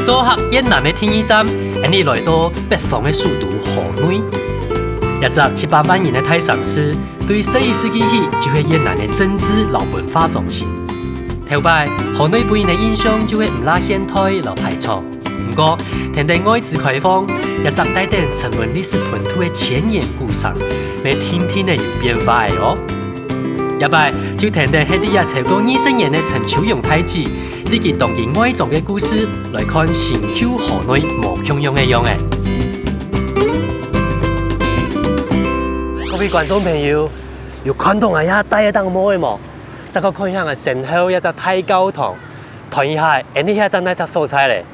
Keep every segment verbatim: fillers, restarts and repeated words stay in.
做客越南个第二站，𠊎俚來到北方个首都河內。這隻七百萬人个大城市，對十一世紀起就係越南个政治摎文化中心。頭擺，河內分人个印象就係毋罅現代摎排場。毋過，跈等外資開放，這隻帶等沉穩歷史本土个千年古城，乜定定仔有變化仔哦。這擺就跈等歇在這超過二十年个陳秋榮大姊， 對佢當今外莊个故事來看新舊河內無共樣个樣仔。各位觀眾朋友，有看著𠊎這戴个頂帽仔無？再過看一下𠊎身後這隻大教堂，看一下，𠊎俚這隻哪隻所在咧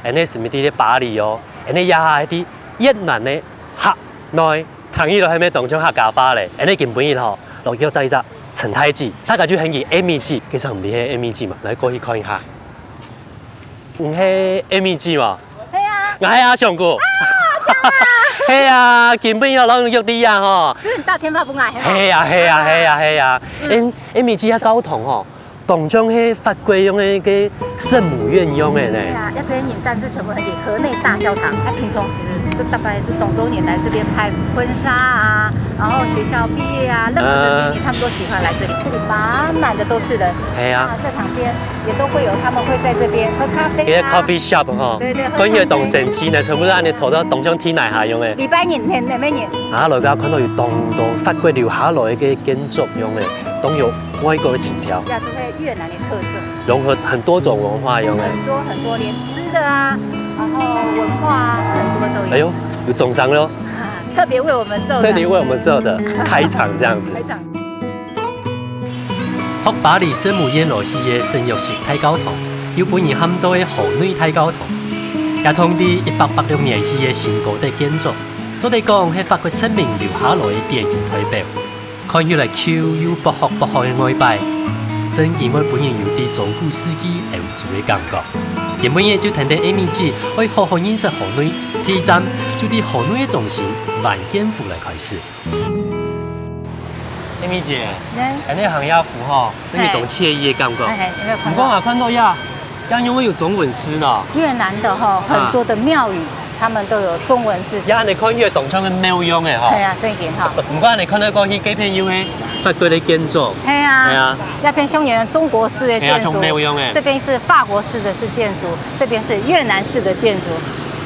？𠊎俚係毋係在巴黎哦？𠊎俚這下係在越南个河內。 聽起來係毋係當像客家話咧？𠊎俚今晡日吼，來約著一隻陳大姊，大家就喊佢Amy姊，其實毋係Amy姊嘛，來過去看一下。你係Amy姊無？係啊。𠊎係阿祥哥。啊，阿祥啊。係啊，今晡日摎你約在這吼。就是你打電話分𠊎，係無？係啊，係啊，係啊，係啊。嗯。Amy姊，這教堂吼， 當像係法國樣个，个聖母院樣个呢。對啊，要表演，但是全部很以河內大教堂。他平常時就大概就當多年來這邊拍婚紗啊，然後學校畢業啊，任何的典禮，嗯。他們都喜歡來這裡，這裡滿滿的都是人。哎呀。啊，在旁邊也都會有，他們會在這邊喝咖啡啊。一個coffee shop吼，對，對，喝咖啡。感覺當神奇呢，全部都恁樣坐到當像天台下樣个。禮拜日，禮拜日。啊，來到看到有當多法國留下來个建築樣个，當有外國个情調。這都係越南 特色。融合很多種文化，有沒有？很多很多，連吃的啊，然後文化啊，很多都有。哎喲，有掌聲了。特別為我們做的。特別為我們做的，開場這樣子。開場。學巴黎聖母院落去个聖若瑟大教堂，又分人喊做个河內大教堂，也同在一八八六年起个新高德建築，做得講係法國殖民留下來个典型代表。 看起來舊又薄殼薄殼个外背，正經會分人有在中古世紀歐洲个感覺。今晡日就跈等Amy姊，愛好好認識河內。第一站就在河內个中心，還建湖來開始。Amy姊，呢？恁樣行這湖吼，真个當愜意个感覺。嘿，嘿，有沒有看到？毋過啊，看到呀， 這樣因為有中文字呢。越南的吼，啊。很多的廟宇，他們都有中文字。這恁樣看起來當像个廟樣个吼。對啊，正經吼。毋過恁樣看來看去，該片又係法國个建築。係啊。係啊。那片像有中國式的建築，係啊，像廟樣个。這邊是法國式的是建築，這邊是越南式的建築，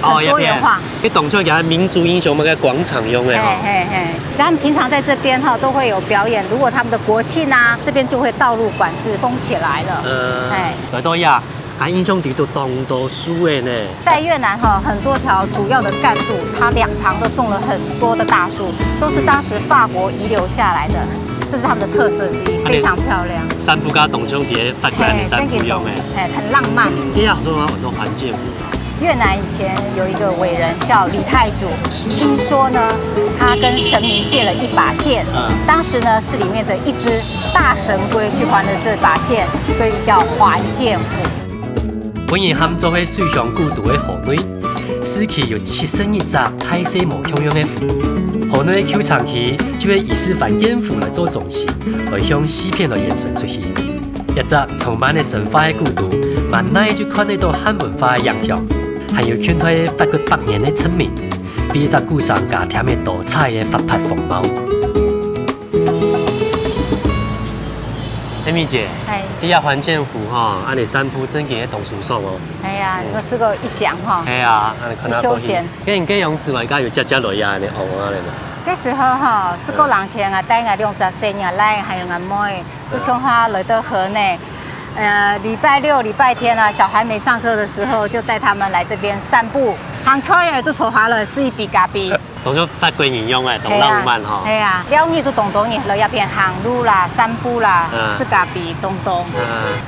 哦，很多元化。這片，該當像也民族英雄那個廣場樣个吼。嘿，嘿，嘿。他們平常在這邊哈，都會有表演，如果他們的國慶啊，這邊就會道路管制封起來了。呃，哎。來到呀， 啊，印象裡肚當多樹仔呢。在越南哈，很多條主要的幹路，它兩旁都種了很多的大樹，都是當時法國遺留下來的，這是他們的特色之一，啊，非常漂亮。散步甲當像在法國个散步樣欸。嘿，真的，嘿，很浪漫。這下好像有很多環建湖啊。越南以前有一個偉人叫李太祖，聽說呢，他跟神明借了一把劍，嗯。當時呢，是裡面的一隻大神龜去還了這把劍，所以叫還劍湖。 分人喊做係水鄉古都个河內，市區有七十二隻大細無共樣个湖。河內舊城區就係以這還劍湖來做中心，來向四片來延伸出去。一隻充滿了神話个古都，滿哪就看得到漢文化个影響，還有近代法國百年个殖民，比一隻古城加添了多彩个活潑風貌。 Amy姐，嗨。這下還劍湖吼，恁樣散步真經會當舒爽哦。哎呀，嗯。有試過一講吼，係啊，恁樣看下過去。很休閒。該你該樣子來，該有接接來啊，恁樣哦，恁樣嘛。該時候吼，十過年前啊，帶𠊎兩隻細人仔，還有𠊎妹，就共下來到河內。呃，禮拜六、禮拜天啊，小孩沒上課的時候，就帶他們來這邊散步。行開了就坐下來，食一杯咖啡。 當像法國人樣欸，當浪漫吼。係啊，係啊，尞日就當多人來這片行路啦、散步啦，嗯。食咖啡，東東。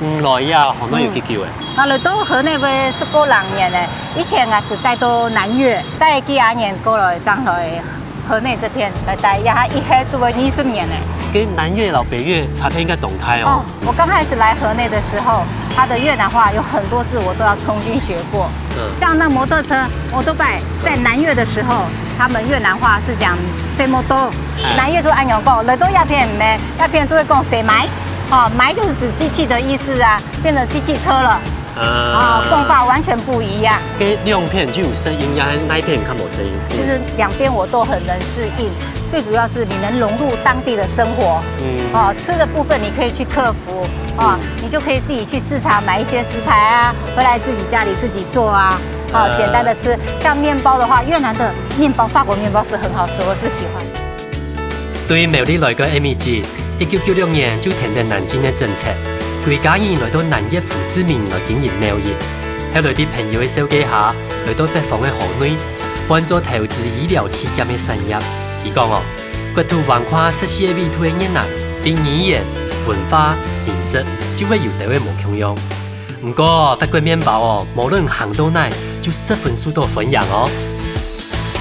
嗯，你來這河內有幾久欸？嗯。啊，來到河內會十過年欸。以前啊係待到南越，待幾下年過來，正來河內這片來待，這下一歇就會二十年欸。該南越摎北越差別應該當大哦。哦， 我剛開始來河內的時候，它的越南話有很多字我都要重新學過。嗯。像那摩托車，摩托拜，在南越的時候，他們越南話是講xe mô tô，哎。南越就恁樣講，來到這片呢，這片就會講xe máy，哦，máy就是指機器的意思啊，變成機器車了。啊，讲法完全不一样。該兩片就有適應，也係哪一片較無適應？其實兩邊我都很能適應，最主要是你能融入當地的生活。嗯。哦，吃的部分你可以去克服，哦，你就可以自己去市场买一些食材啊，回来自己家里自己做啊，哦，簡单的吃。像面包的话，越南的面包、法国面包是很好吃，我是喜欢。 對苗栗來个Amy姊，一九九六年就跈等南京个政策，歸家人來到南越胡志明來經營貿易。後來在朋友个紹介下，來到北方个河內，搬做投資醫療器械个產業。佢講哦，國土橫跨十四个緯度个越南，對語言、文化、飲食就會有兜仔無共樣。毋過，法國麵包哦，無論行到哪，就十分受到歡迎哦。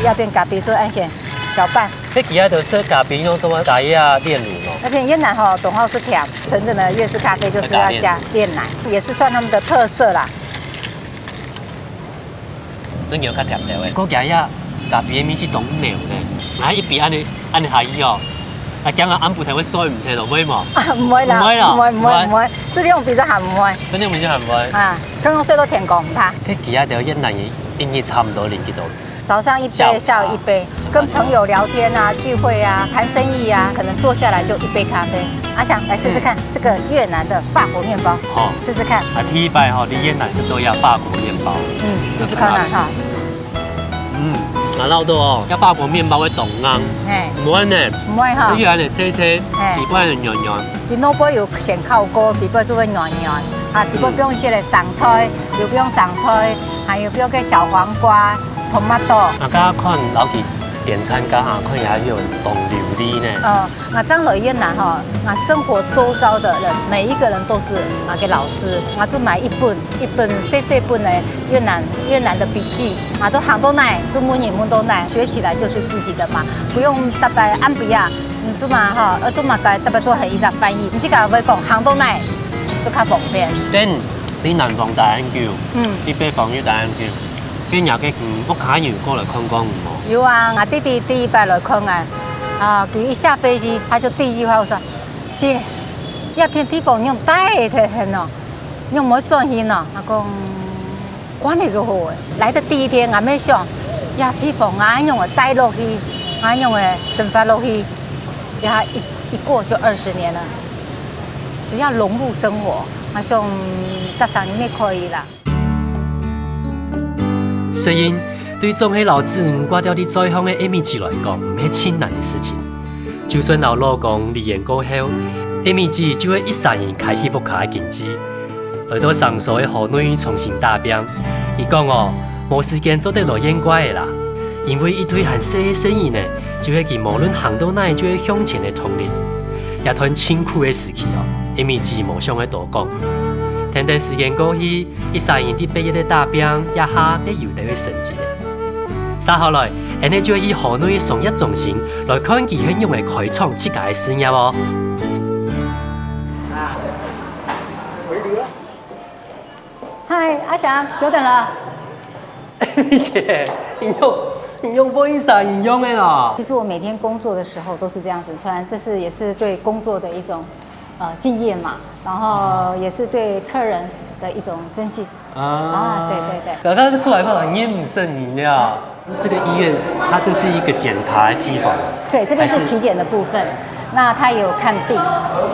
要變咖啡做安全攪拌。 該佢兜食咖啡用做麼个加一下煉乳哦？那片越南吼，懂好是甜，純正的越式咖啡就是要加煉奶，也是算他们的特色啦。真有較甜个味。我加一下咖啡个味是當濃呢，啊一杯安尼安尼下去哦，啊驚啊暗晡頭會睡毋忒咯，會無？啊，毋會啦，毋會啦，毋會毋會毋會，毋會。食這種比較還毋會。食這種比較還毋會。啊，可能睡到天光毋怕。該佢兜越南人一日差毋多啉幾多？ 早上一杯，下午茶。下午一杯，跟朋友聊天啊、聚会啊、谈生意啊，可能坐下来就一杯咖啡。阿翔，来试试看这个越南的法国面包，好。试试看。啊，第一擺吼，你越南食到這法國面包。嗯，试试看啊哈。嗯，啊，老多哦，這法國面包會當硬。嘿。毋會呢，毋會哈。這越南的脆脆，嘿。底背很軟軟。佢內部有先烤過，底背就會軟軟。啊，底背放一些个生菜，有放生菜，還有放个小黃瓜、 tomato。啊，剛剛看老弟點餐，剛好看起來又當流利呢。哦，𠊎正來越南吼，𠊎生活周遭的人，每一個人都是𠊎个老師。𠊎就買一本一本細細本的越南越南的筆記，啊，都行到哪，就問人問到哪，學起來就是自己的嘛，不用逐擺暗晡啊，嗯，做麼吼，呃，做麼个逐擺做下一隻翻譯，你自家會講行到哪，就較方便。等你南方待恁久，嗯。你北方又待恁久， 該若个，嗯，屋下人過來看過你無？有啊，𠊎弟弟第一擺來看𠊎，啊，佢一下飛機，他就第一句話我說：「姐，這片地方仰大忒忒哦，仰毋會轉去呢？」𠊎講：「慣了就好了。」來的第一天，𠊎乜想，這地方𠊎仰會待落去，𠊎仰會生活落去，這一一過就二十年了。只要融入生活，𠊎想，逐儕人乜可以啦。 適應，對總係摎子女掛吊在嘴項个Amy姊來講，毋係盡難个事情。就算摎老公離異過後，Amy姊就會一儕人開始屋下个經濟。來到生疏个河內重新打拚，佢講哦，無時間做得來見怪仔啦，因為一對還細个細人仔，就係佢無論行到哪就會向前个動力。這段盡苦个時期哦，Amy姊無想愛多講。跈等時間過去， 一儕人在別位个打拚，這下乜有兜个成績。續下來，𠊎等就去河內个商業中心，來看佢係仰仔開創自家个事業哦。嗨，阿翔，久等了。姐，你用你用過一儕人用个哦？其實我每天工作的時候都是這樣子穿，這是也是對工作的一種呃敬業嘛，然後也是對客人的一種尊敬。 啊，對對對。剛剛出來看，認毋識人了。這個醫院，它這是一個檢查的地方。對，這邊是體檢的部分，那它也有看病，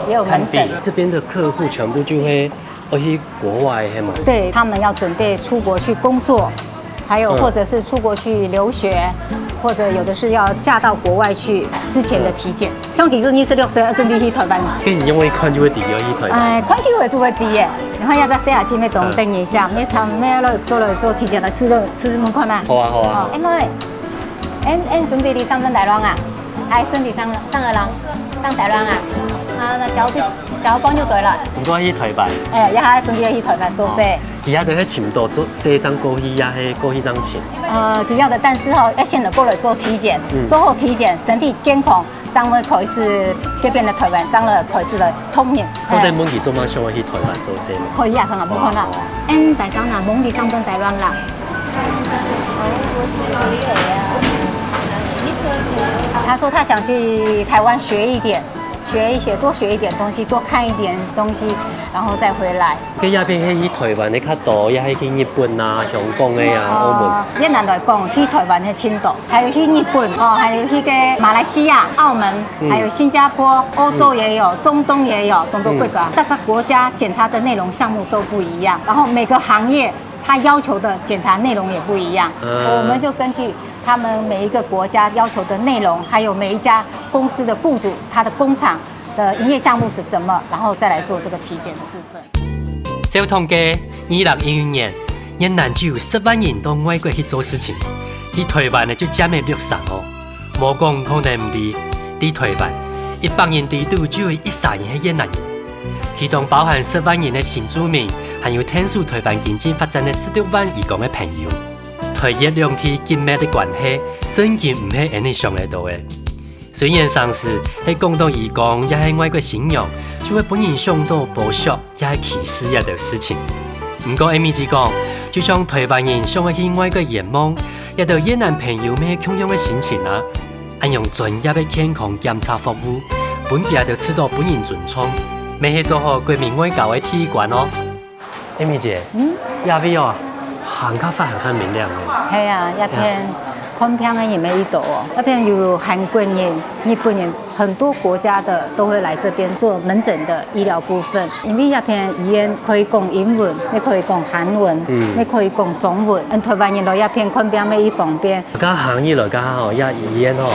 也有門診。看病，這邊的客戶全部就會，會去國外，係嗎？對，他們要準備出國去工作，還有或者是出國去留學，或者有的是要嫁到國外去之前的體檢。 像其實二十六歲，愛準備去台灣。該你仰會看就會知愛去台灣？哎，看久了就會知耶。你看，這隻細阿姊妹當得人惜，每餐每日來做來做體檢來試試試看啊。好啊，好啊。哦，因為，𠊎，𠊎準備你上份台灣啊，還順利上上个人，上台灣啊，啊，那交交幫就對了。毋過去台灣。哎，也還準備去台灣做事。佢也係尋到做事正過去，也係過去正請。呃，佢也係，但是吼，要先來過來做體檢，做好體檢，身體健康， 正會開始這邊个台灣，正來開始來通人。做得問佢做麼想愛去台灣做事無？可以啊，很好，不可能。嗯，大聲啦，問你上陣台灣啦。他說他想去台灣學一點，學一些，多學一點東西，多看一點東西。然后再回来。該這片係去台灣个較多，也係去日本啊、香港个啊、澳門？呃，越南來講，去台灣个盡多，還有去日本哦，還有去个馬來西亞、澳門，嗯。還有新加坡，歐洲也有，中東也有，中東國家，嗯。各个國家檢查的內容項目都不一樣，然後每個行業它要求的檢查內容也不一樣，嗯。我們就根據他們每一個國家要求的內容，還有每一家公司的僱主，他的工廠的營業項目是什麼，然後再來做這個體檢的部分。照統計，二零一一年，越南就有十萬人到外國去做事情，在台灣个就佔了六成哦。無講可能毋知，在台灣，一百人裡肚就有一儕人係越南人，其中包含十萬人个新住民，還有𢯭手台灣經濟發展个十六萬移工个朋友。台越兩地緊密个關係，真經毋係𠊎等想得到个。 雖然常時係講到移工也係外國新娘，就會分人想到剝削也係歧視這兜事情。毋過Amy姊講，就像台灣人想愛去外國圓夢，這兜越南朋友乜係共樣个心情啊。恁樣專業个健康檢查服務，分佢兜試著分人尊重，乜係做好國民外交个第一關哦。 Amy姊，嗯？這位哦，還較闊還較明亮哦。係啊，這片看病个人乜已多哦，這片有韓國人、日本人，很多國家的都會來這邊做門診的醫療部分。因為這片醫院可以講英文，也可以講韓文，嗯。也可以講中文。嗯，台灣人來這片看病乜已方便。這下行入來這下吼，這醫院吼，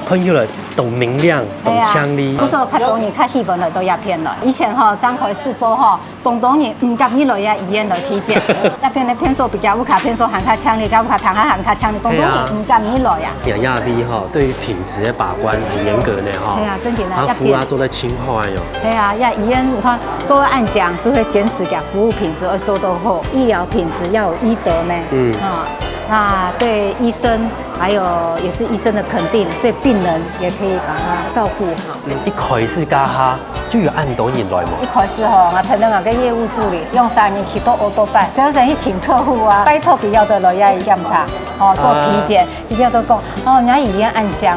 看起來當明亮，當淨俐。係啊，所以較多人較喜歡來到這片來。以前吼，正開始做吼， 當多人毋敢入來這醫院來體檢。這片个便所比較屋下便所還較淨俐，佮屋下聽下還較淨俐，當多人毋敢入來啊。這位吼，對於品質个把關很嚴格呢吼。係啊，真的啊，啊，服務啊做得盡好哎喲。係啊，這醫院有看做得恁講，就會堅持講服務品質愛做到好，醫療品質要有醫德呢。嗯。啊，那對醫生，還有也是醫生的肯定，對病人也可以把他照顧好。 一開始該下就有恁多人來無？一開始吼，𠊎同𠊎个業務助理兩儕人騎到oo-tóo-bái，就係去尋客戶啊，拜託佢兜來這檢查，吼，做體檢。佢兜講，哦，若醫院恁靚，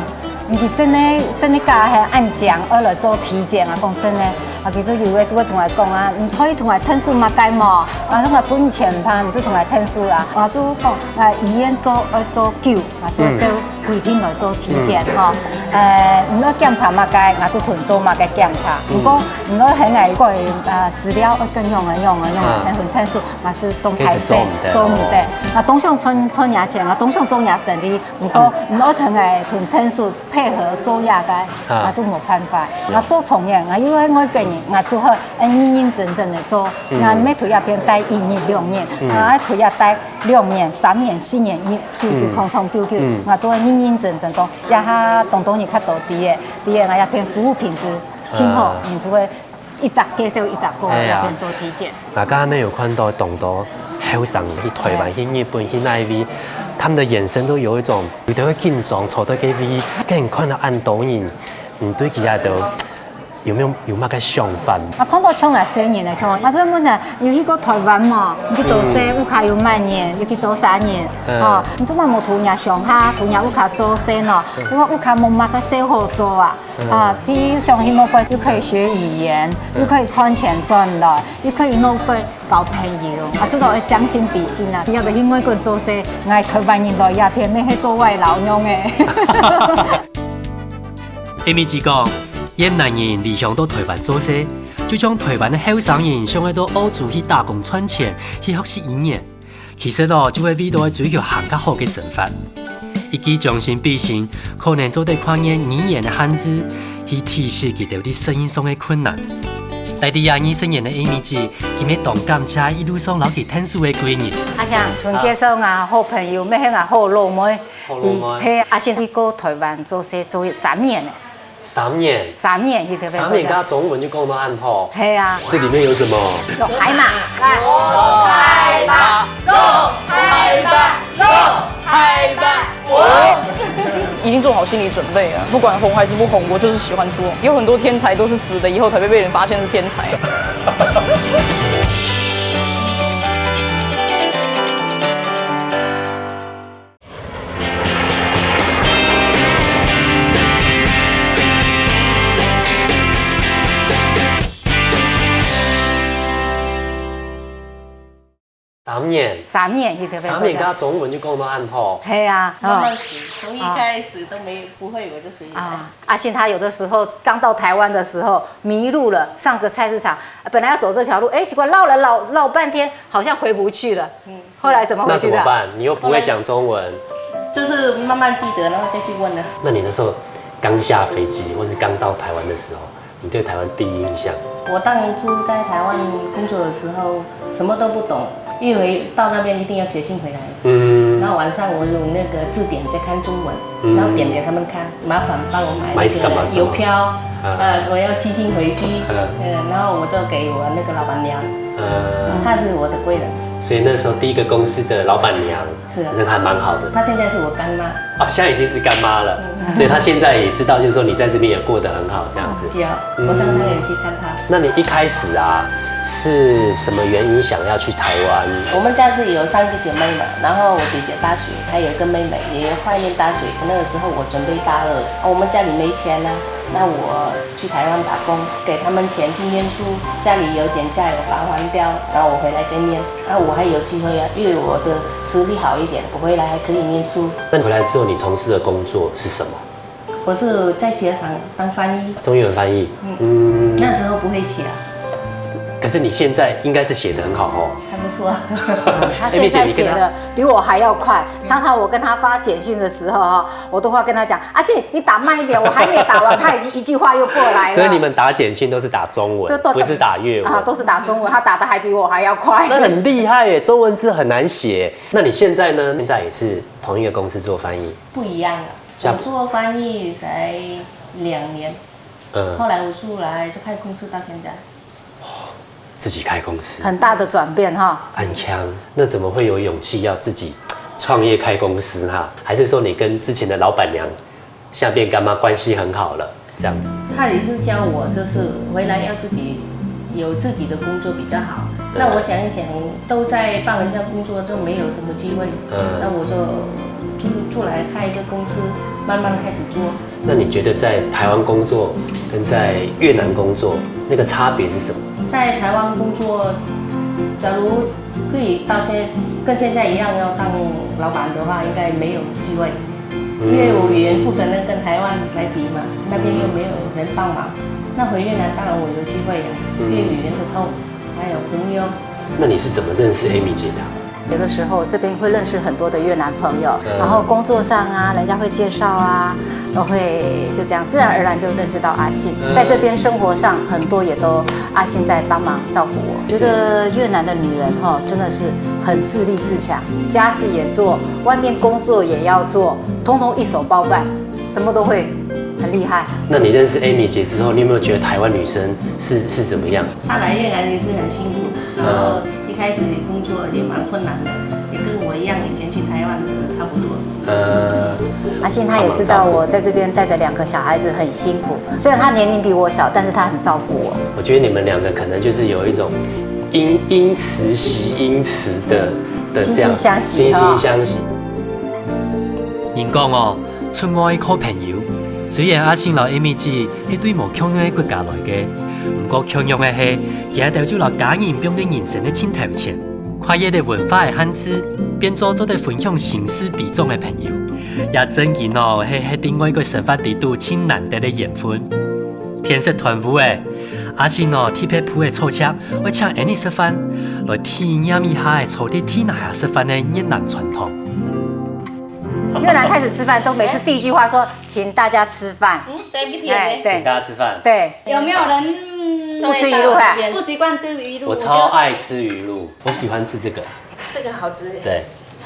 你真个真个假个恁靚，愛來做體檢啊，講真个。啊，其實有个就會同𠊎講啊，你可以同𠊎𢯭手麼个無？啊，𠊎分錢吧，你就同𠊎𢯭手啦。啊，就講，啊，醫院做愛做久， 啊，做，嗯。做規定來做體檢吼。呃，你愛檢查麼个，𠊎就同做麼个檢查。嗯。毋過，你愛喊𠊎个，呃，資料愛跟用个，用个，用个，啊。喊𢯭手，𠊎係當敗勢，做毋得。做毋得。啊，當想賺，賺若錢，啊，當想做若生理，毋過，嗯。你愛喊𠊎同𢯭手配合做這个，啊。啊，就無辦法。有。啊，做長遠，啊，因為外國人，啊，就好，呃，認認真真个做，嗯。啊，毋係在這片待一日兩日，嗯。啊，在這待 兩年、三年、四年，一久久，嗯。長長久久，嗯。𠊎做認認真真做，這下當多人較多知个，知个𠊎這片服務品質盡好，啊。你就會一隻介紹一隻過來，哎呀。這片做體檢。𠊎剛剛有看到當多後生去台灣、哎。去日本、去哪位，他們的眼神都有一種，有的會緊張，坐在該位，跟你看到恁多人，你對佢兜 有無有，有麼个想法？啊，看到像𠊎細人个，像，啊，所以問啊，有去過台灣無？有幾多歲？嗯。屋下有麼人？有幾多儕人？嗯。哦，你做麼無在若鄉下，在若屋下做事呢？嗯。因為屋下無麼个事好做啊。嗯。啊，第一，想去外國又可以學語言，嗯。又可以賺錢賺來，又可以外國交朋友，啊，這个愛將心比心啊。你要得去外國做事，𠊎台灣人來這片，乜係做外勞樣个。 Amy姊講，越南人離鄉到台灣做事，就像台灣个後生人想愛到澳洲去打工賺錢，去學習語言。其實哦，就係為著愛追求還較好个生活。一句將心比心，可能做得跨越語言个限制，去體恤佢兜在適應上个困難。來到這二十年个Amy姊，今日當感謝一路上摎佢𢯭手个貴人。阿香，同介紹𠊎好朋友，乜係𠊎好老妹。 好浪漫。係，阿信去過台灣做事做三年了。三年？三年，佢特別做事。三年，佢中文就講到恁好。係啊。這裡面有什麼？有海馬。來，海馬，走，海馬，走，海馬，哦。已經做好心理準備了，不管紅還是不紅，我就是喜歡做。有很多天才都是死了以後才被別人發現是天才。三年，三年去这边做这样。三年，他中文就讲到很好。嘿啊，慢慢学，从一开始都没不会，我就随意来。啊，阿信他有的时候刚到台湾的时候迷路了，上个菜市场，本来要走这条路，哎，奇怪，绕了绕，绕半天，好像回不去了。嗯，是。后来怎么回去的？那怎么办？你又不会讲中文。就是慢慢记得，然后再去问啊。那你那时候刚下飞机，或是刚到台湾的时候，你对台湾第一印象？我当初在台湾工作的时候，什么都不懂，因为到那边一定要写信回来。嗯。然后晚上我用那个字典在看中文，嗯。然后点给他们看，麻烦帮我买那个邮票，买什么什么？啊。呃，我要寄信回去，嗯。呃，然后我就给我那个老板娘，嗯。她是我的贵人。所以那时候第一个公司的老板娘是啊。人还蛮好的。她现在是我干妈。哦，现在已经是干妈了，嗯。所以她现在也知道，就是说你在这边也过得很好，这样子。有，嗯。我常常也去看她。那你一开始啊，是什么原因想要去台湾？我们家是有三个姐妹嘛，然后我姐姐大学，还有一个妹妹也怀念大学。那个时候我准备大二，啊，我们家里没钱呢，那我去台湾打工，给他们钱去念书，家里有点家有房还掉，然后我回来再念。啊，我还有机会啊，因为我的实力好一点，我回来还可以念书。那你回来之后，你从事的工作是什么？我是在鞋厂当翻译。中英文翻译。嗯。嗯。那时候不会写啊。可是你现在应该是写得很好哦。还不错。他现在写的比我还要快，常常我跟他发简讯的时候哈，我都会跟他讲，阿信，你打慢一点，我还没打完，他已经一句话又过来了。所以你们打简讯都是打中文，都，都，不是打越文。啊，都是打中文，他打的还比我还要快。那很厉害耶，中文字很难写。那你现在呢？现在也是同一个公司做翻译？不一样了，像我做翻译才两年，嗯。后来我出来就开公司到现在。自己开公司。很大的转变哈。很强，那怎么会有勇气要自己创业开公司哈？还是说你跟之前的老板娘，像变干妈关系很好了，这样子？她也是教我，就是回来要自己有自己的工作比较好。对。那我想一想，都在帮人家工作，都没有什么机会。嗯。那我就出，出来开一个公司，慢慢开始做。那你觉得在台湾工作跟在越南工作，那个差别是什么？在台湾工作，假如可以到现在，跟现在一样要当老板的话，应该没有机会，嗯。因为我语言不可能跟台湾来比嘛，那边又没有人帮忙。那回越南当然我有机会呀，嗯。因为语言的通，还有朋友。那你是怎么认识Amy姐的啊？有的时候这边会认识很多的越南朋友，嗯。然后工作上啊，人家会介绍啊，都会就这样自然而然就认识到阿信。嗯。在这边生活上，很多也都阿信在帮忙照顾我。是。觉得越南的女人哈，真的是很自立自强，家事也做，外面工作也要做，通通一手包办，什么都会，很厉害。那你认识Amy姐之后，你有没有觉得台湾女生是，是怎么样？她来越南也是很辛苦，然后嗯。一开始工作也蛮困难的，也跟我一样，以前去台湾的差不多。呃，阿信她也知道我在这边带着两个小孩子很辛苦，虽然她年龄比我小，但是她很照顾我。我觉得你们两个可能就是有一种因，因慈惜因慈的，的这样，惺惺相惜，哦。心心相惜。人讲哦，出外靠朋友。虽然阿信摎Amy姐係對無共樣个國家來个，毋過共樣个係，佢兜就摎家人放在人生个盡頭前。 跨越了文化个限制，變做做得分享心事知重个朋友，也正經哦係，係另外一個生活裡肚盡難得个緣分。天色斷烏了，阿信哦特別鋪个草蓆，愛請𫣆俚食飯，來體驗一下坐在地泥下食飯个越南傳統。越南開始吃飯，都每次第一句話說：「請大家吃飯。」嗯，對，不便宜。哎，對。請大家吃飯。對。有沒有人不吃魚露哈？不習慣吃魚露？我超愛吃魚露，我喜歡吃這個。這個好吃耶。對，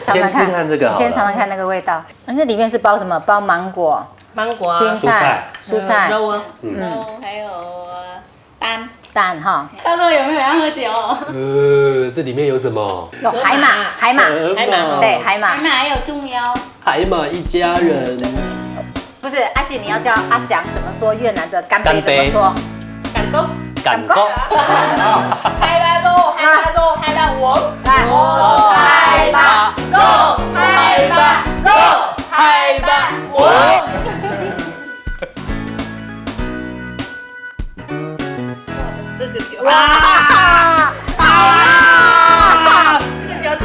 先吃看這個好了。你先嚐嚐看那個味道。那這裡面是包什麼？包芒果、芒果啊，青菜、蔬菜。蔬菜。呃，肉啊。嗯。肉，還有，呃，蛋。蛋哈。到時候有沒有要喝酒？呃，這裡面有什麼？有海馬，海馬。海馬。對，海馬。海馬還有中藥。海馬一家人。不是，阿信，你要叫阿翔怎麼說？越南的乾杯怎麼說？乾杯。乾杯。乾杯。海馬肉，海馬肉，海馬王。來。哦，海馬肉，海馬肉，海馬王。哇！好啊！這個酒要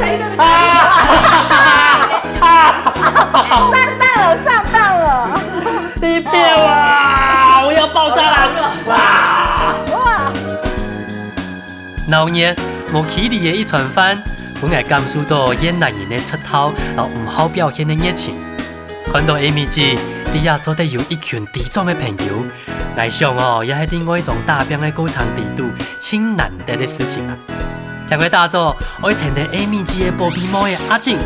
然，無氣力个一餐飯，分𠊎感受到越南人个直頭摎毋好表現个熱情。看到Amy姊在這做得有一群智障个朋友，𠊎想哦，也係在外莊打拚个過程裡肚，盡難得个事情啊！聽𠊎打早，愛跈等Amy姊个寶貝妹仔阿靜，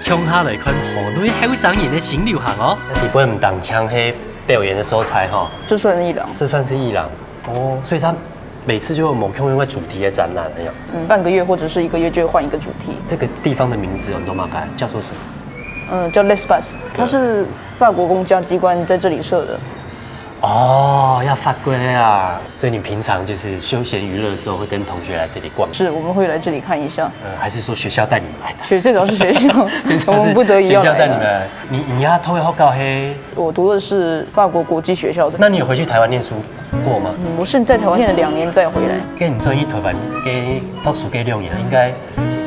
共下來看河內後生人个新流行哦。你本毋當像係表演个素材吼，這算藝廊。這算是藝廊哦，所以他每次就有無共樣个主題个展覽，哎呀，嗯，半個月或者是一個月就會換一個主題。這個地方的名字有多麼个，叫做什麼？嗯，叫 L'Espace，它是法國公家機關在這裡設的。哦，要法國的啊！所以你平常就是休閒娛樂的時候，會跟同學來這裡逛？是，我們會來這裡看一下。呃，還是說學校帶你們來的？學最早是學校，最早是我們不得已要來的。學校帶你們來。你你要偷偷搞黑？我讀的是法國國際學校的。那你有回去台灣念書過嗎？嗯，我是在台灣念了兩年再回來。跟你轉去台灣，跟讀書該兩年，應該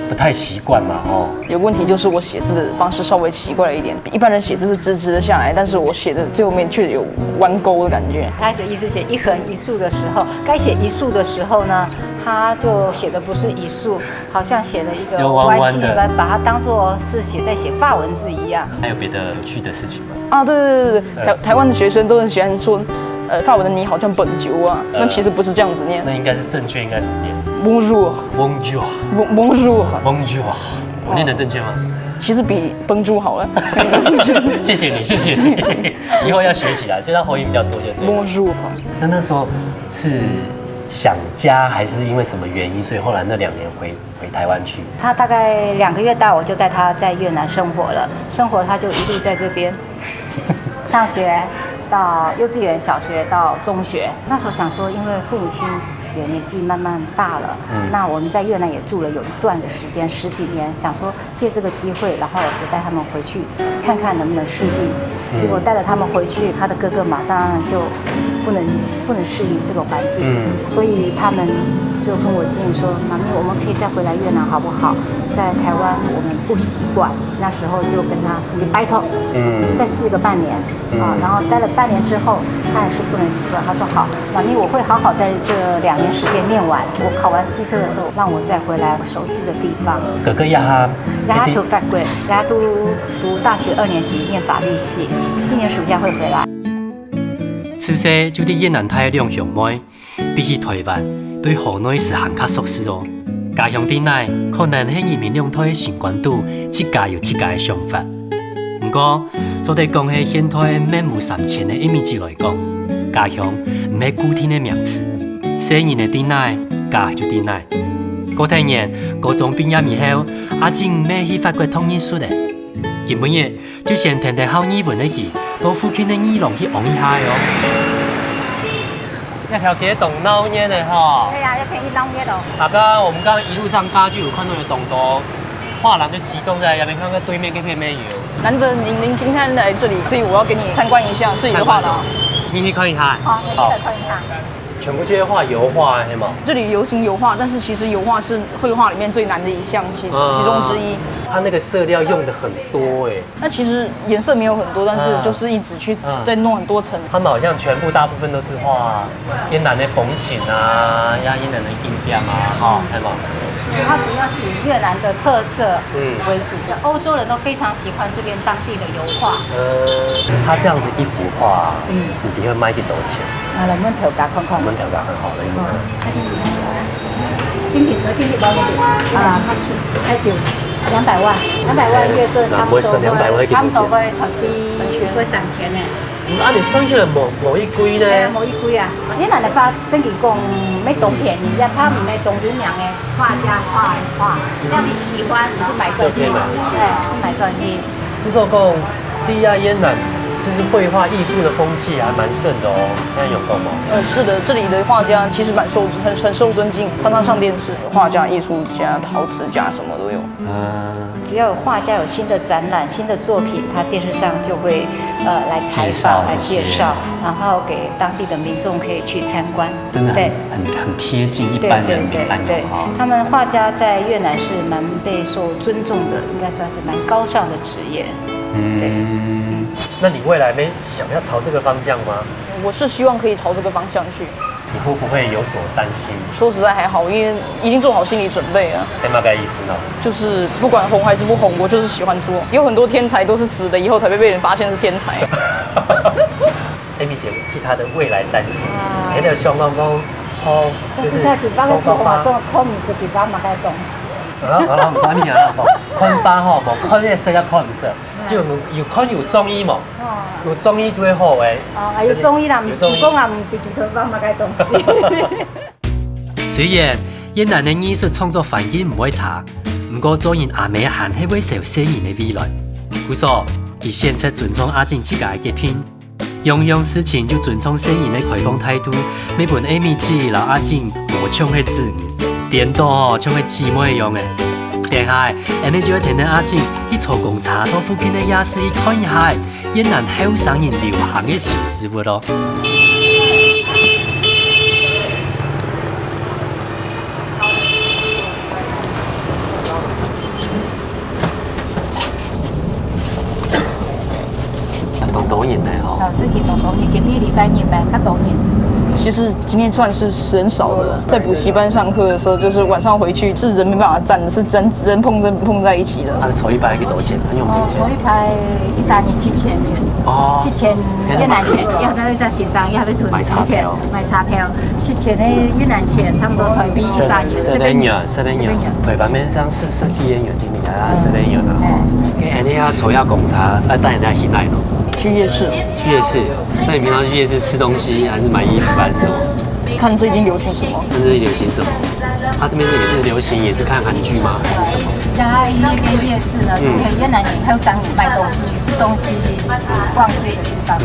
不太習慣嘛，吼。有問題就是我寫字的方式稍微奇怪了一點，一般人寫字是直直的下來，但是我寫的最後面卻有彎勾的感覺。开始一直写一横一竖的时候，该写一竖的时候呢，他就写的不是一竖，好像写了一个有弯弯的歪七扭八，把它当做是写在写法文字一样。還有別的有趣的事情嗎？啊，對對對對，台台灣的學生都很喜歡說，呃，法文的你好像本酒啊，那其實不是這樣子念。那應該是正確應該怎麼念？Bonjour， ？Bonjour， bon- bonjour， bonjour，我念的正確嗎？其實比 bonjour 好了。謝謝你，謝謝你，以後要學起來，所以它回音比較多，就對了。 Bonjour，那那時候是想家，還是因為什麼原因，所以後來那兩年回回台灣去？他大概两个月大，我就带他在越南生活了。生活他就一路在这边上学，到幼稚园、小学到中学。那时候想说，因为父母亲也年纪慢慢大了，那我们在越南也住了有一段的时间，十几年，想说借这个机会，然后也带他们回去看看能不能适应。结果带了他们回去，他的哥哥马上就不能不能适应这个环境，所以他们就跟我建议说：“妈咪，我们可以再回来越南好不好？在台湾我们不习惯。”那时候就跟他你拜托，再试个半年啊。然后待了半年之后，他还是不能习惯。他说：“好，妈咪，我会好好在这两年时间念完。我考完机车的时候，让我再回来熟悉的地方。”哥哥也哈，然后他读法国，然后读读大学二年级，念法律系，今年暑假会回来。自細就在越南大个兩兄妹，比起台灣，對河內斯還較熟事哦。家鄉在哪，可能係人民兩代个心肝肚，自家有自家个想法。毋過，做得講係現代个面目三千个Amy姊來講，家鄉毋係固定个名詞，細人仔在哪，家就在哪。過忒年，高中畢業以後，阿靜毋係去法國讀藝術个。今晡日 就先跈等好語文个佢，到附近个藝廊去尪一下仔哦。這條街當鬧熱个吼。對呀，要便宜當面哦。大家，我們剛剛一路上，大家就有看到有當多畫廊，就集中在那邊，看看對面該片沒有。難得您您今天來這裡，所以我要給你參觀一下這裡的畫廊。你去看一下。好，你記得看一下。全部這些畫油畫的嘛。這裡流行油畫，但是其實油畫是繪畫裡面最難的一項，其嗯其中之一。它那個色料用的很多哎。那其實顏色沒有很多，但是就是一直去嗯再弄很多層。他們好像全部大部分都是畫越南的風情啊，呀越南的景點啊，哈，係無？它主要是以越南的特色嗯为主，歐洲人都非常喜欢这边当地的油画。呃，他這樣子一幅畫，嗯，你會賣幾多錢？啊，來，我們頭家看看我。們頭家很好了，因為平平和平平包那个啊，太久，两百万，两百万一个差不多那不會是兩百萬一個差不多會很低，會三千呢。啊，你算起來無無一貴呢？無一貴啊，越南的畫真个講，沒當便宜，也他們沒當有名的畫家畫的畫，只要你喜歡，你就買轉去，就可以買回去哎，就買轉去。不是我講，第一啊，越南就是繪畫藝術的風氣還蠻盛的哦，現在有夠嗎？呃，是的，這裡的畫家其實蠻受很很受尊敬，常常上電視。畫家、藝術家、陶瓷家什麼都有。嗯，只要有畫家有新的展覽、新的作品，他電視上就會呃來採介紹訪、來介這些紹，然後給當地的民眾可以去參觀。真的很對很很貼近一對般人民對對對般的哈。，他們畫家在越南是蠻備受尊重的，應該算是蠻高尚的職業。嗯，那你未來沒想要朝這個方向嗎？我是希望可以朝這個方向去。你會不會有所擔心？說實在還好，因為已經做好心理準備了。係麼个意思呢？就是不管紅還是不紅，我就是喜歡做。有很多天才都是死了以後才被別人發現是天才。Amy姐替她的未來擔心，啊。你的想法講，哦，就是講講花花。但是在地方个做法，做看毋識地方麼个東西。好了好了，毋管你啊，看花吼，無看顏色也看毋識，就有有看有中意無？哦。有中意就會好誒。哦，有中意啦，有中意。毋講啊，毋知地方麼个東西。雖然越南个藝術創作環境毋會差，毋過做人阿姆還係會愁細人个未來。故所，佢選擇尊重阿靜自家个決定，樣樣事情就尊重細人个開放態度，乜分Amy姊摎阿靜無像係子女，顛倒吼像係姊妹樣誒。等下，𠊎等就會跈等阿靜去坐公車到附近个夜市去看一下， 越南後生人流行个新事物哦。當多人呢吼。哦，這個當多人，隔壁禮拜日嘛，較多人。其實今天算是人少的，在補習班上課的時候，就是晚上回去是人沒辦法站，是人人碰人碰在一起的。啊，坐一排幾多錢？很有名哦，錢。坐一排一三年七千元，哦。七千越南錢，要不要再先生，要不要囤十錢買車票。買車票，七千个越南錢，差不多台幣一三年，十元，十元，十元。台灣面上十十幾个元，今年啊，十元啊。哎。該恁樣啊，坐下公車，啊，帶人家去哪裡呢？去夜市。去夜市？那你平常去夜市吃東西，還是買衣服，還是什麼？看最近流行什麼。看最近流行什麼？他這邊是也是流行，也是看韓劇嗎？還是什麼？嘉義那邊夜市呢，嗯。就可以越南人、後生人賣東西，也是東西逛街的地方。嗯，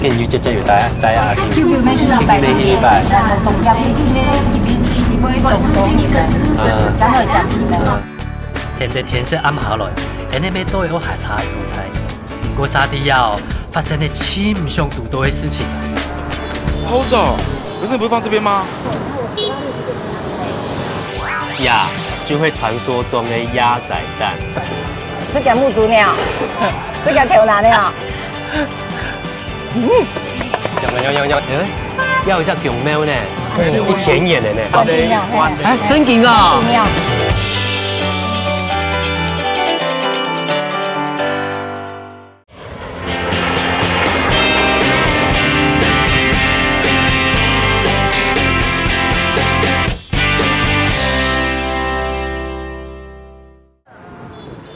那你就直接有帶帶啊進去。就每個禮拜，每個禮拜。東東家邊，因為這邊不會東東你們，嗯。講會講你們。嗯。天色天色暗下來，天天要到有下車的所在。 過沙地要發生了盡毋想堵到个事情。偷走？可是你不是放這邊嗎？呀，就係傳說中个鴨仔蛋。係隻母豬鳥，係隻頭那鳥。嗯。有有有有，欸，要有隻公貓呢，一千元的呢。哦，真的哦，嘿。欸，真的哦。真的哦。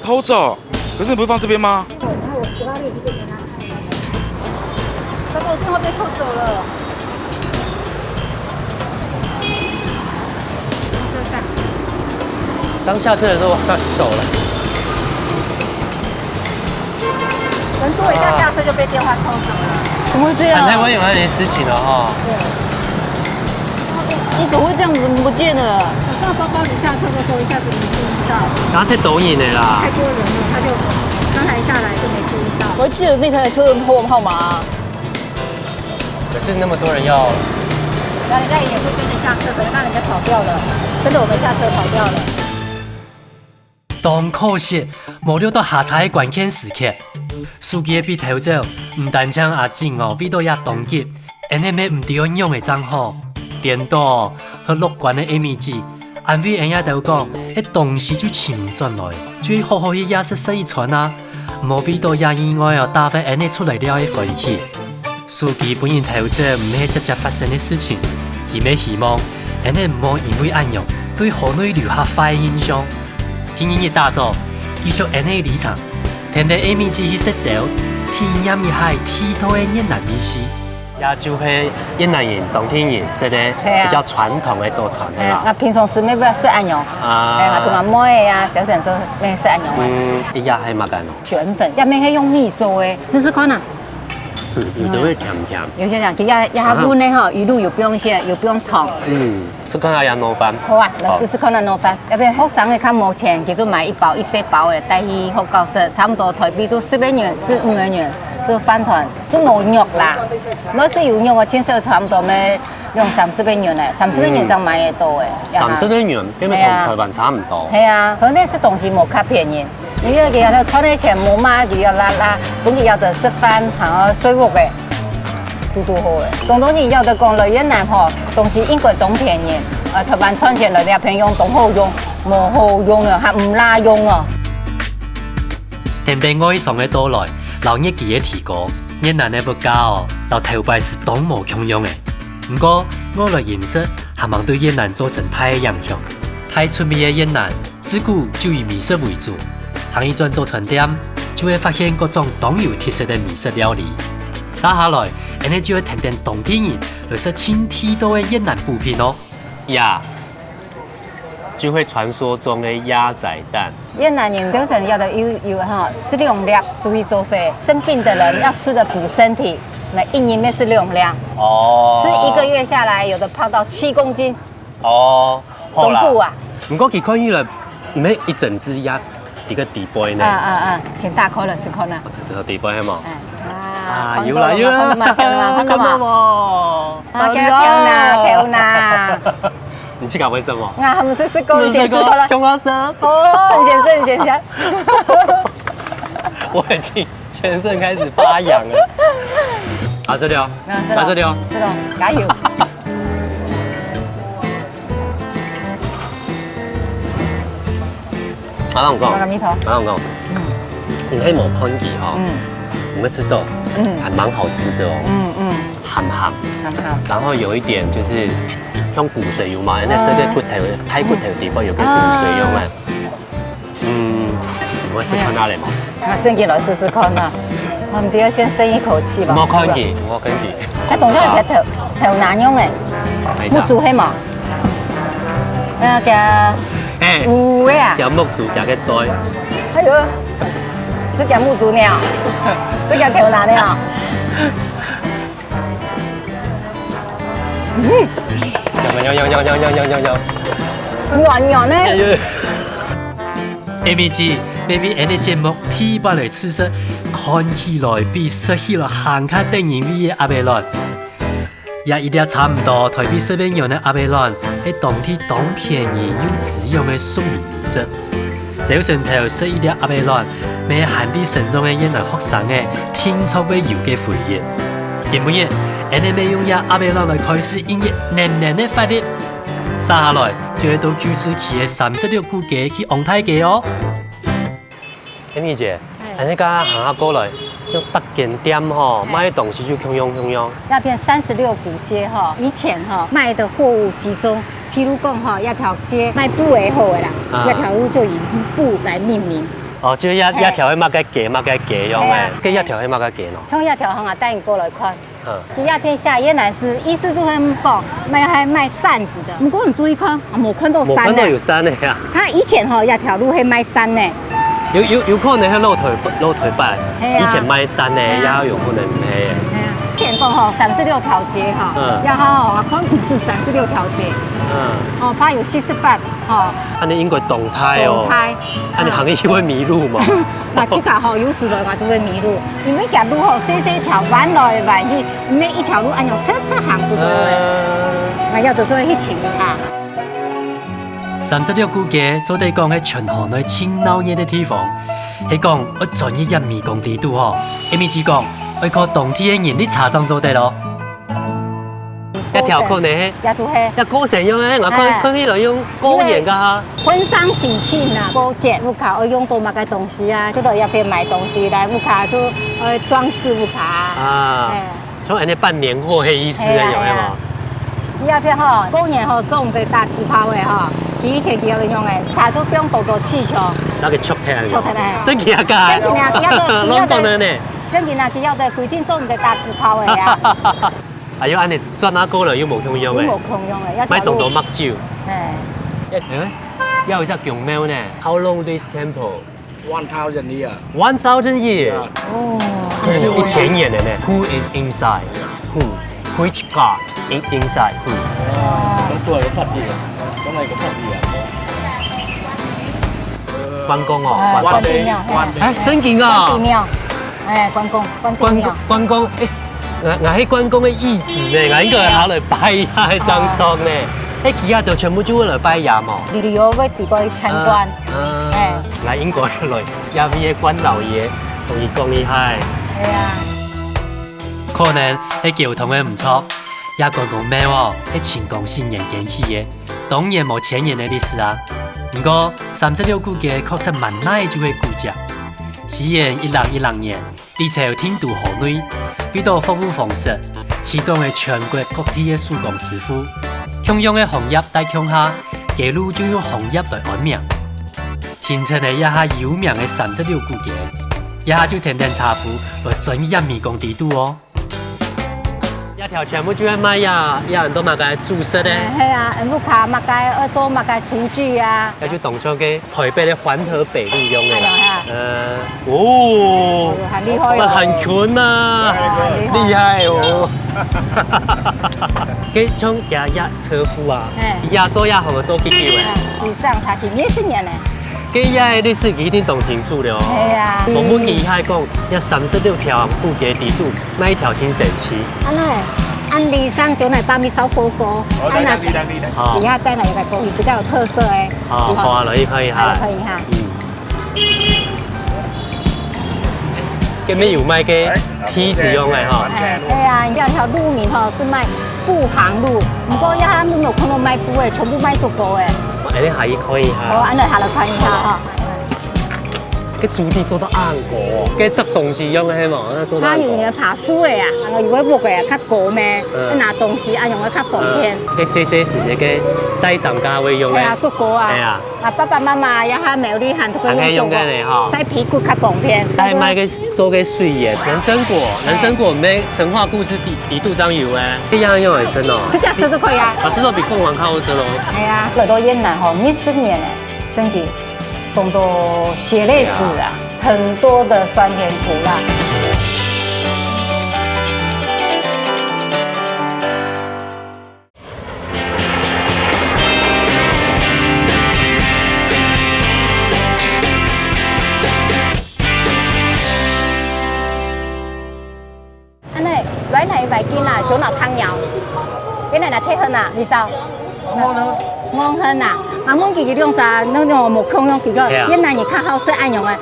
偷走？可是你不是放這邊嗎？糟糕，我電話被偷走了。 剛下車的時候他走了。人多一下下車就被電話偷走了。怎麼會這樣？很太危險的事情了哈。對。你怎麼會這樣子不見了？我放包包，你下車的時候一下子沒注意到。然後太抖影了啦。太多人了，他就剛才下來就沒注意到。我還記得那台車的號號碼啊。 可是那麼多人要，那人家也會跟著下車，可能讓人家跑掉了，跟著我們下車跑掉了。當可惜，無錄到下車个關鍵時刻。司機个被偷走，毋單淨阿靜哦，為到也當急，恁樣乜毋知愛仰仔正好。顛倒，好樂觀个Amy姊，安慰𠊎兜講，該東西就尋轉來，就好好去夜市食一餐啊。 毋好為到這意外哦，打發𠊎兜出來尞个歡喜。司機分人偷走毋係捷捷發生个事情，佢乜希望𠊎兜毋好因為恁樣對河內留下壞印象。第二日打早，繼續𠊎兜个旅程，跈等Amy姊去食朝，體驗一下地道个越南美食。 也就係越南人當地人食个，係啊。比較傳統个早餐，係吧？係啊，𠊎平常時乜會食恁樣。啊。係啊，同阿妹啊，小時候乜食恁樣个。嗯，這也係麼个呢？捲粉，也乜係用米做个，試試看啊。嗯，有的會甜甜。有些人佢也也問个吼，魚露有不用鹹，有不用糖。嗯，試看下這糯飯。好啊，來試試看啊糯飯。要不然學生个較無錢，佢就買一包一細包个，帶去學校食，差不多台幣就十個銀、十五個銀，就飯糰。 就無肉啦。若係有肉个，盡少差毋多愛兩三十個銀呢，三十個銀正買得到个。嗯。三十個銀，根本同台灣差毋多。係啊，河內食東西無較便宜，因為佢个賺个錢無嘛，佢个啦啦，本來愛食飯，還愛睡屋个。堵堵好个。當多人要得講來越南吼，東西應該當便宜，呃，台灣賺錢來這片用當好用，無好用啊，還毋罅用哦。等等外商个到來，摎日期个提高，越南个物價哦，摎頭擺係當無共樣个。毋過，外來飲食還吂對越南造成大个影響。大出名个越南，自古就以美食為主，行一轉早餐店，就會發現各種當有特色个美食料理。續下來，𠊎等就會跈等當地人來食盡地道个越南補品哦。呀，就係傳說中个鴨仔蛋。越南人就係要得有，有哈，食兩粒就會做事，生病的人要吃的補身體，每一日要食兩粒。哦。吃一個月下來，有的胖到七公斤。哦，好啦。東部啊。毋過佢看起來毋係一整隻鴨，一個底背呢。啊，啊，啊，先打開來試看啊。哦，這個底背係無？哎，啊，啊，有啦，有啦。看到嗎？看到嗎？看到嗎？看到無？啊，好厲害。跳哪，跳哪。你去搞為什麼？啊，還毋係試過，你先試過了。你試過，共下食。哦，你先試，你先試。我已經全身開始發癢了。啊，這裡哦，啊，這裡哦。啊，這裡哦。這裡哦，加油。阿浪講，阿浪講，嗯。你可以無看佢吼，嗯。你會吃到，嗯。還蠻好吃的哦。嗯，嗯。鹹鹹。鹹鹹。然後有一點就是像骨髓有嘛，那這個骨頭，嗯。排骨頭地方有個骨髓有嘛。嗯。嗯，你會試看下咧無？那正經來試試看啊。我們都要先深一口氣吧。莫看佢，莫看佢。那等下有個頭，頭那樣欸，等一下。目珠係無？ 那個，哎，有个啊。夾目珠，夾个嘴。哎喲，係夾目珠呢，係夾頭那呢哦。嗯。有，有，有。軟軟呢。哎喲。Amy姐，你為𠊎等个節目第一擺來試食，看起來比食起來還較得人味个鴨仔卵。 這一粒差毋多台幣十個銀个鴨仔卵，係當地當便宜又滋養个宿營美食。朝晨頭食一粒鴨仔卵，乜係還在成長个越南學生仔定著會有个回憶。今晡日，𠊎等乜用這鴨仔卵來開始一日𠊎等个活力。續下來，就係到舊市區个三十六牯街去望大街哦。 Amy姐，哎。恁呢个行下過來，有逐間店吼，哎。賣个東西就共樣共樣。這片三十六牯街吼，以前吼，賣的貨物集中，譬如講吼，這條街賣布仔好个啦，啊。這條路就以布來命名。哦，就係這，哎。這條係麼个街，麼个街樣个。哎呀。該這條係麼个街喏？從這條行啊，帶你過來看。 嗯。佢這片寫越南字，意思就係講，賣，還賣扇子的。毋過你注意看，啊，無看到扇呢。無看到有扇呢呀。佢以前吼，這條路係賣扇呢。有，有，有可能係老頭，老頭擺，係啊。以前賣扇呢，係啊。也有可能係。係啊。以前講吼，三十六條街吼，嗯。這下吼，看毋止三十六條街。嗯。哦，怕有四十八。 吼。恁呢應該當大哦。當大。恁呢行去會迷路無？啊。𠊎自家吼，有時來𠊎就會迷路，因為這路吼，細細條，彎來彎去，毋係一條路恁樣直直行就對了。嗯。𠊎要得做去尋一下。三十六牯街做得講係全河內盡鬧熱个地方，係講愛鑽入一米公里肚吼，Amy姐講，愛靠當地个人力車正做得哦。 這條可能係，也就係。這過程用个，𠊎看，哎。看起來用過年个哈。因為婚喪喜慶啊，過節，屋下愛用到麼个東西啊，就來這片買東西，來屋下就，呃，裝飾屋下啊。啊，哎。像恁呢辦年貨个意思啊，係啊，有沒有？係啊。佢這片吼，過年吼，做毋得打紙炮个吼，佢以前佢愛用个，打出放多多氣球。那個球拍啊，球拍，哎。真个假个？真个啊，佢這个，佢這个，攏講个呢。真个啊，佢這个規定做毋得打紙炮个啊。 哎喲，恁呢轉啊過來又無共樣个。又無共樣个，要賣當多麥酒。哎。哎，有一隻宮廟呢。How long this temple? One thousand year. One thousand year. Yeah. 哦。一千年个呢。Who is inside? Who? Which god in inside? Who? 講到一個法律啊，講到一個法律啊。關公哦，哎，關公。關帝，關帝。哎，真个哦。關帝廟。 哎，關公，關帝廟。關公，關公，哎，𠊎，𠊎係關公个義子呢，𠊎應該下來拜一下，該張床呢。哎，其他都全部就會來拜爺嘛。旅遊會比較參觀。嗯，嗯。哎。𠊎應該來，這位个關老爺，同佢講一下。哎呀。可能係交通个毋著，這關公廟哦，係清光緒年間起个，當然無千年个歷史啊。毋過，三十六股街確實滿哪就係古蹟。西元一零一零年，李朝定都河內，為著服務皇室，洎漳个全國各地个手工師傅，共樣个行業帶共下，街路就用行業來安名。 形成了這下有名个三十六股街，這下就跈等車夫來鑽入尾公底肚哦。這條全部就係賣呀，這恁多麼个主食呢？哎，係啊，𫣆屋下麼个愛做麼个廚具啊？這就當像个台北个環河北路樣个啦。哎呀，哎呀。呃，哦，哦，很厲害哦。很近啊，哎呀，厲害。厲害哦。該像這，這車夫啊，哎。這做這行做幾久了？哎，以上差不多二十年了。 該這个歷史佢一定當清楚了哦。係啊。𠊎問佢，佢還講，這三十六條古街底肚，哪一條先生去？恁呢，恁里上就來幫你燒火鍋，哦，來，來，來，來，來。好。底下再來一個鍋，比較有特色欸。好，好啊，來去看一下。來看一下。嗯。該邊有賣个 梯子用个吼。哎，對啊，你這條路名吼，係賣布行路，毋過這下無看到賣布个，全部賣竹篙个。哎，你下去看一下。好，恁呢下來看一下哈。該竹篾做到恁高哦，該摘東西用个係無？該做到恁高。佢有个爬樹个啊，然後有个屋个啊，較高咩，嗯。愛拿東西啊，用个較方便。嗯，該細細時節个曬衫架會用个。係啊，竹篙啊。係啊。 啊，爸爸媽媽也還無厲害，都可以用竹篙，還可以用這個吼。曬屁股較方便。還賣个做个水煙，人參果，人參果毋係神話故事底，底肚正有欸，一樣用來生哦。這隻食就可以啊。啊，這都比貢丸較好食咯。哎呀，來到越南吼，二十年欸，真的，當多血淚史啊，很多的酸甜苦辣。 恁呢，來來來，緊啊，就拿香料。緊來拿鐵粉啊，你燒。黃昏啊，啊，問佢兩儕，該種無共樣，佢个，係啊。越南人較好食恁樣个，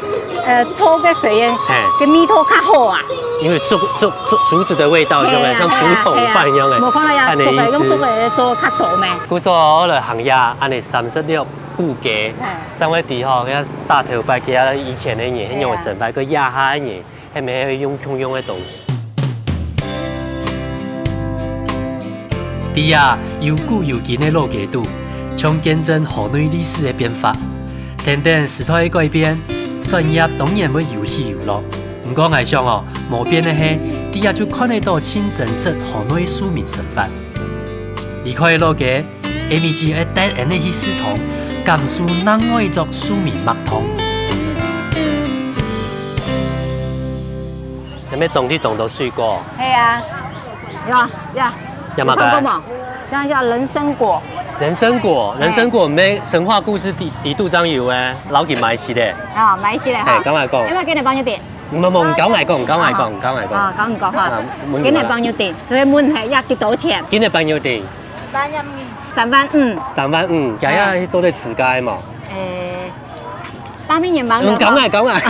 呃，炒个水煙，嘿。个味道較好啊。因為竹，竹，竹，竹子的味道，係啊，像竹筒飯一樣欸，係啊，係啊。無看到呀，看你意思。竹个用竹个做較多咩。 故所來行呀，恁呢三十六股街，嘿。正會知吼，該大頭擺佢以前个人，係仰般生活，个這下个人，係毋係用共樣个東西？在這有古有今个老街肚，像見證河內歷史个變化。跈等時代个改變，產業當然會有起有落。毋過𠊎想哦，無變个係，在這就看得到盡真實河內市民生活。離開老街， Amy姊愛帶𫣆俚去市場，感受另外一種市民脈動。這邊當地當多水果。係啊，有啊，有啊。有麼个？你看過無？像一下人參果。人參果，人參果毋係神話故事底，底肚正有欸，摎佢買起來。啊，買起來哈。嘿，講來講。要不要給你朋友點？ 毋，毋，毋，你講來講，你講來講，你講來講。啊，講你講哈。啊，問你嘛。今日朋友點，所以問係要幾多錢？今日朋友點。三萬五。三萬五。三萬五，這下做得自家个無？欸，八million忙得到。嗯，講來講來。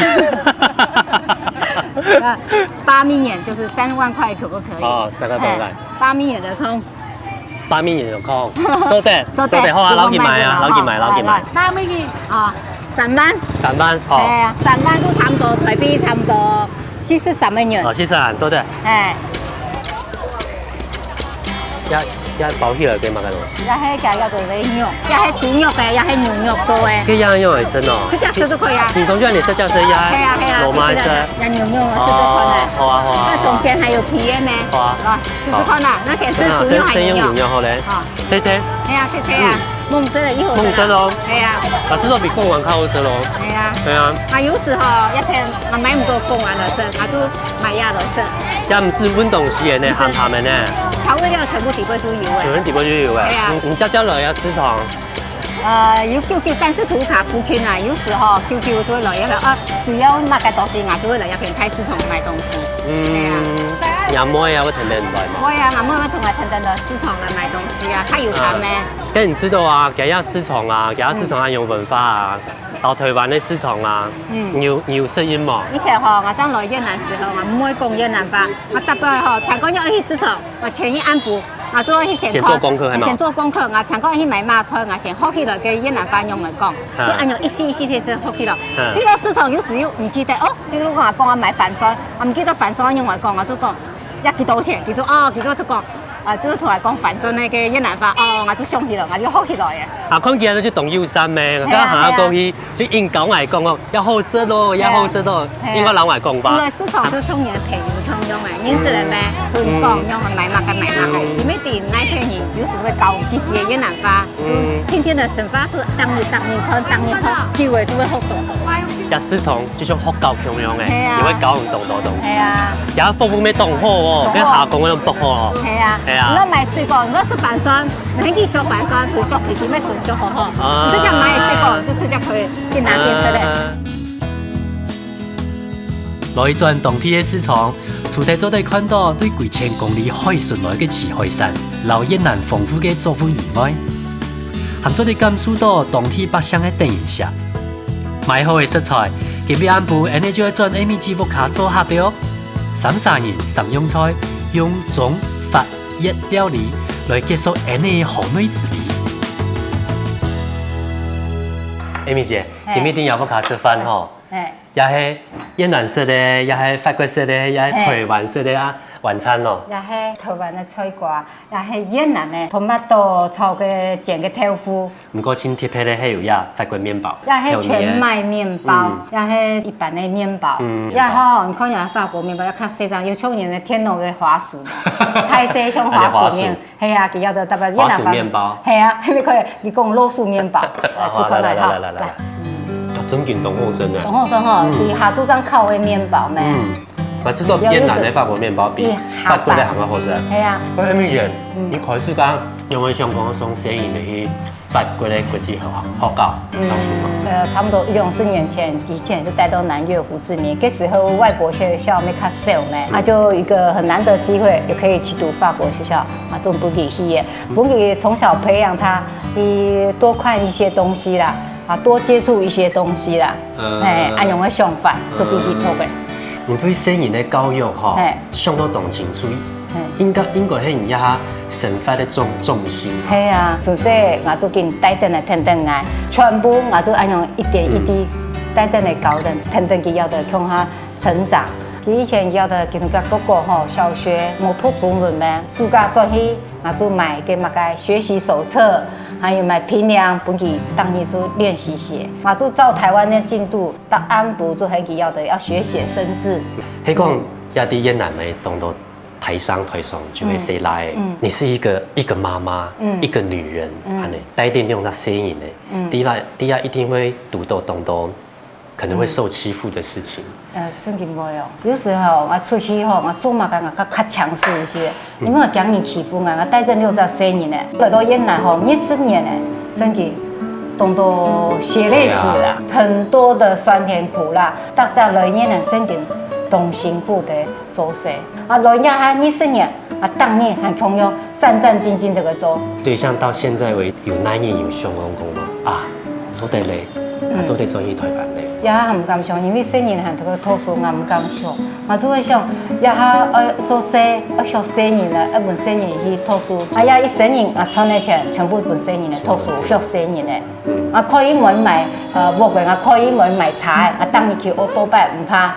啊，八million就是三萬塊可不可以？哦，三萬塊。嘿，八million得通。 八million有空，做得，做得，做得，好啊，摎佢買啊，摎佢買，摎佢買。八million。啊，三萬。三萬，好。哎呀，三萬就差不多，台幣差不多四十三million。哦，四十三，做得。哎。這，這包起來个麼个東西？這係，這，這都係肉，這係豬肉个，這係牛肉做个。這樣用來生哦。這隻食就可以啊。你從這裡食，這係呀，係啊，係啊，羅馬食。這牛肉啊，食食看啊。哦，好啊，好啊，好啊。那中間還有皮的呢。好啊。來。 試試看啦，該先試豬肉還係牛肉？先用牛肉好咧。啊。切切。係啊，切切啊，嗯。燜色个以後。燜色哦。係啊。啊，這種比貢丸較好食咯。係啊。對啊。啊，有時候一片啊買毋到貢丸來食，啊就買這來食。也毋使搵東西个呢，毋使。鹹鹹个呢。調味料全部底背就有个。全部底背就有个。係啊。嗯，你家家來啊，市場。 呃，有久久，但是圖卡附近啊，有時候久久就會來這片，啊，需要麼个東西，𠊎就會來這片菜市場買東西。嗯。係啊。若妹啊，會跈等來無？會啊，若妹會同𠊎跈等來市場來買東西啊，較有感呢。該你知道啊，今日市場啊，今日市場還有文化啊，到台灣个市場啊，嗯，有有適應無？以前吼，𠊎正來越南時候，𠊎毋會講越南話，𠊎逐擺吼，聽講愛去市場，𠊎前一暗晡，𠊎就愛去先先做功課，係無？先做功課，𠊎聽講愛去買麼菜，𠊎先學起來个越南話仰般講，就恁樣一息一息一息學起來。去到市場有時又毋記得哦，比如講𠊎講啊買番薯，𠊎毋記得番薯仰般講，𠊎就講。 要幾多錢？佢就哦，佢就同講，啊，就同𠊎講番薯个越南話，哦，𠊎就想起來，𠊎就學起來了。啊，看起來就當友善咩，剛剛行過去就應該愛講哦，要好食咯，要好食咯，應該老外講吧。因為市場就像你个朋友同樣个，認識了咩？同你講，用買麼个買麼个，因為對那片人有時會教幾句越南話，就天天的生活就當你當你看，當你看，機會就會學到。 也市場就像學校共樣个，係啊，也會教你當多東西。係啊，也服務面當好哦，當好，跟下工个都當好哦。係啊，係啊，你愛買水果，你愛食番薯，你去削番薯，同削皮皮，買同削好好。你直接買水果，就直接可以去拿去食了。來轉當地个市場，除忒做得看到對幾千公里海脣來个徐海山，摎越南豐富个作物以外，還做得感受到當地百姓个等一下。 買好个食材，今晡暗晡，𠊎等就愛轉Amy姊屋下做客了哦。三儕人三樣菜，用中法越料理來結束𠊎等个河內之旅。Amy姊，今晡日你屋下食飯吼，也係越南式个，也係法國式个，也係台灣式个啊，晚餐咯。也係台灣个菜瓜，也係越南个tomato炒个煎个豆腐。 毋過盡特別个係有這法國麵包，也係全麥麵包，也係一般个麵包，也好，你看這法國麵包，也較細張，有像人个電腦个滑鼠，大細像滑鼠麵，係啊，佢愛个特別越南滑鼠麵包，係啊，你看，你講老鼠麵包，來試看來哈，來來來來來，來，真緊當好食呢，當好食吼，佢下晝正烤个麵包咩？嗯，我知道越南个法國麵包比法國个還較好食，係啊，那Amy姊，你開始講，因為想講送細人仔去 法國个國際學校，學校，教書嘛。呃，差不多一兩十年前，以前是帶到南越胡志明，該時候外國學校乜較少呢，啊，就一個很難得機會，也可以去讀法國學校，啊，就分佢去个，分佢從小培養他，去多看一些東西啦，啊，多接觸一些東西啦，哎，恁樣个想法，就分佢讀个。你對細人个教育吼，想到當清楚， 應該應該係你這下生活个重重心。係啊，從細𠊎就緊帶等个跈等𠊎，全部𠊎就恁樣一點一滴帶等个教等，跈等佢愛个共下成長。佢以前愛个佢个哥哥吼，小學無讀中文咩，暑假轉去，𠊎就買个麼个學習手冊，還有買拚量，分佢逐日就練習寫。𠊎就照台灣个進度，逐暗晡就喊佢愛个愛學寫生字。係講，也在越南个當多 台上台上就會say來，你是一個一個媽媽，一個女人，恁呢，帶等兩隻細人仔，在該在該一定會堵到當多可能會受欺負的事情。呃，正經會哦。有時候𠊎出去吼，𠊎做麼个𠊎較較強勢一些，因為𠊎驚人欺負𠊎，𠊎帶等兩隻細人仔，來到越南吼，二十年了，正經當多血淚史啊，很多的酸甜苦辣，大家來越南正經當辛苦个。 做事。啊，來這下二十年，啊，逐日還共樣戰戰兢兢个做。所以像到現在為止，有哪人有想講講啊，做得咧，啊，做得轉去台灣咧？這下還毋敢想，因為細人還在該讀書，𠊎毋敢想。𠊎就會想，這下愛做事，愛畜細人仔，愛分細人去讀書。啊，這一生人，𠊎賺个錢全部分細人仔讀書，畜細人仔。 啊，可以買買，呃，屋个，啊，可以買買車，啊，當然騎奧多拜毋怕。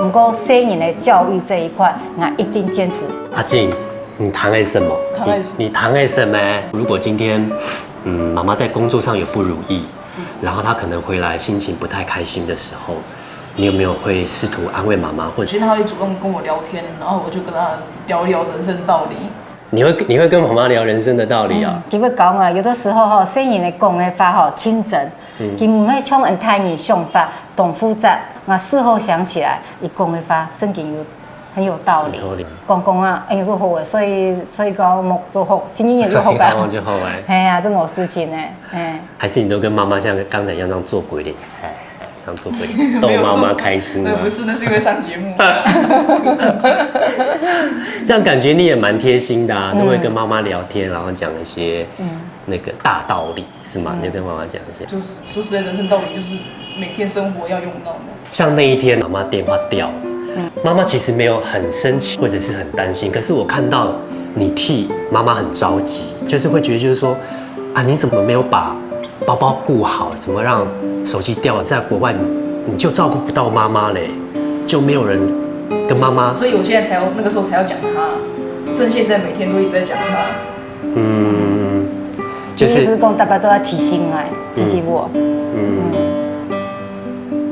毋過細人个教育這一塊，𠊎一定堅持。阿靜，你談了什麼？談了什麼？你你談了什麼？如果今天，嗯，媽媽在工作上有不如意，然後她可能回來心情不太開心的時候，你有沒有會試圖安慰媽媽，或者其實她會主動跟我聊天，然後我就跟她聊一聊人生道理。 你會你會跟媽媽聊人生的道理啊？嗯，佢會講啊，有的時候吼，細人仔講个話吼，真真，佢毋會像𫣆大人想法當複雜。𠊎事後想起來，佢講个話正經有很有道理。有道理。講講啊，哎，做好个，所以所以講莫做好，今天也做好个。所以講就好欸。係啊，這種事情呢，哎。還是你都跟媽媽像剛才一樣這樣做鬼臉？哎。常做鬼，逗妈妈开心吗？呃，不是，那是因为上节目。这样感觉你也蛮贴心的啊，都会跟妈妈聊天，然后讲一些那个大道理，是吗？你就跟妈妈讲一些。就是说实在，人生道理就是每天生活要用到的。像那一天，妈妈电话掉了，妈妈其实没有很生气或者是很担心，可是我看到你替妈妈很着急，就是会觉得就是说，啊，你怎么没有把包包顾好？怎么让手机掉了？在国外你你就照顾不到妈妈嘞，就没有人跟妈妈。所以我现在才要那个时候才要讲他，趁现在每天都一直在讲他。嗯，就是意思是讲，大家都要提醒哎，提醒我。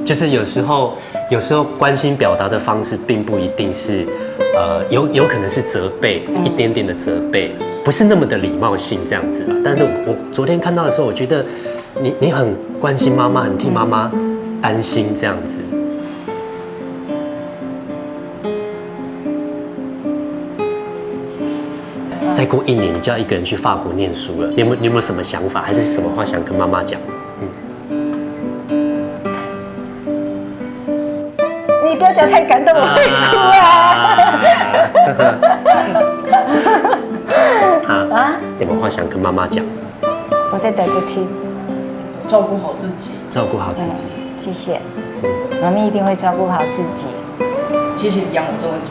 就是有时候，有时候关心表达的方式，并不一定是，呃，有有可能是责备，一点点的责备，不是那么的礼貌性这样子啦。但是我昨天看到的时候，我觉得你你很关心妈妈，很替妈妈担心这样子。再过一年，你就要一个人去法国念书了。你有没有你有没有什么想法，还是什么话想跟妈妈讲？你不要讲太感动，我会哭啊。啊，有没有话想跟妈妈讲？我在等着听。照顾好自己。照顾好自己。谢谢，妈咪一定会照顾好自己。谢谢你养我这么久。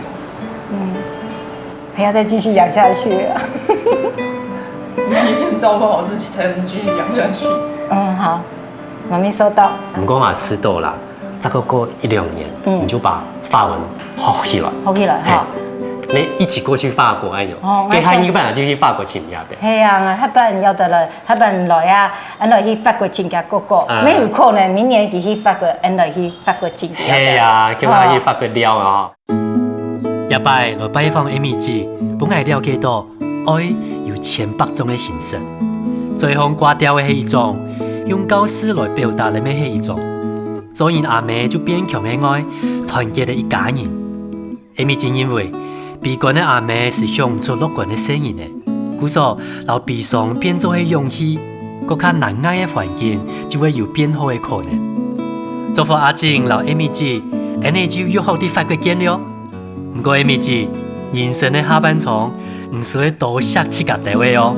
还要再继续养下去。你先照顾好自己，才能继续养下去。嗯，好，妈咪收到。毋過嘛，遲到啦，再過過一兩年，你就把法文學起來。好起來哈。你一起過去法國，哎呦，哦跟他一个半就去法國請假的。係啊，下擺要得了，下擺來啊，俺來去法國請假哥哥，啊沒有可能，明年佢去法國，俺來去法國請假。係啊，叫他去法國尞啊。這擺來拜訪Amy姊，分𠊎了解到愛有千百種个形式。嘴項掛吊个係一種，用教示來表達个乜係一種。做人阿姆就變強个愛，團結个一家人。Amy姊認為，悲觀个阿姆係想出樂觀个細人仔，故所摎悲傷變做係勇氣，各較難挨个環境就會有變好个可能。祝福阿靜摎Amy姊，恁仔就約好在法國見了。 毋過Amy姊，人生个下半場，毋使愛多惜自家兜仔哦。